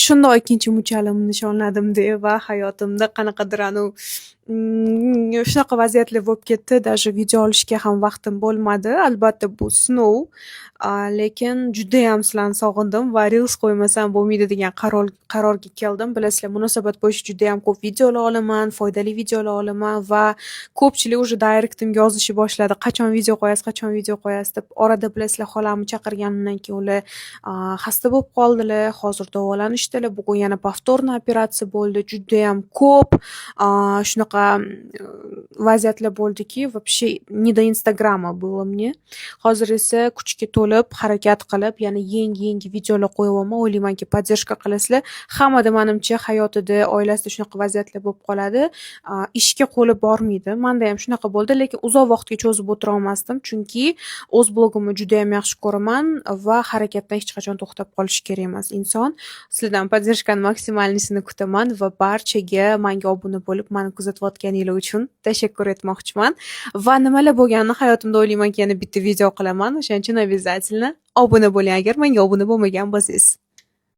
Shundoq ikkinchi muchalimni nishonladim-da va hayotimda qanaqadir anavi shunaqa vaziyatlar bo'lib ketdi. Даже video olishga ham vaqtim bo'lmadi. Albatta, bu sinov, lekin judayam sizlarni sog'indim va reels qo'ymasam bo'lmaydi degan qarorga keldim. Bilasizlar, munosabat bo'yicha judayam ko'p videolar olaman, foydali videolar olaman va ko'pchilik уже directimga yozishni boshladi. Qachon video qo'yasiz, qachon video qo'yasiz deb. Orada, bilasizlar, xolamni chaqirganimdan keyin ular xasta bo'lib qoldilar. Hozir davolanishdilar. Bugun yana повторный operatsiya bo'ldi. Judayam ko'p shunaqa vaziyatlar bo'ldiki, вообще не до Instagrama было мне. Hozir esa kuchga to'lib, harakat qilib, yana yangi-yangi videolar qo'yyapman. O'ylaymanki, поддержка qilasizlar. Hammada, manimcha, hayotida, oilasida shunaqa vaziyatlar bo'lib qoladi. Ishga qo'li bormaydi. Manda ham shunaqa bo'ldi, lekin uzoq vaqtga cho'zib o'tira olmasdim, chunki o'z blogimni judayam yaxshi ko'raman va harakatdan hech qachon to'xtab qolishi kerak emas inson. Sizlardan поддержка ni максимальный sini kutaman va barchaga manga obuna bo'lib, mani kuzatayotganinglar uchun tashakkur etmoqchiman. Va nimalar bo'lganini hayotimda, o'ylaymanki, yana bitta video qilaman. O'shaning uchun обязательно obuna bo'ling agar menga obuna bo'lmagan bo'lsangiz.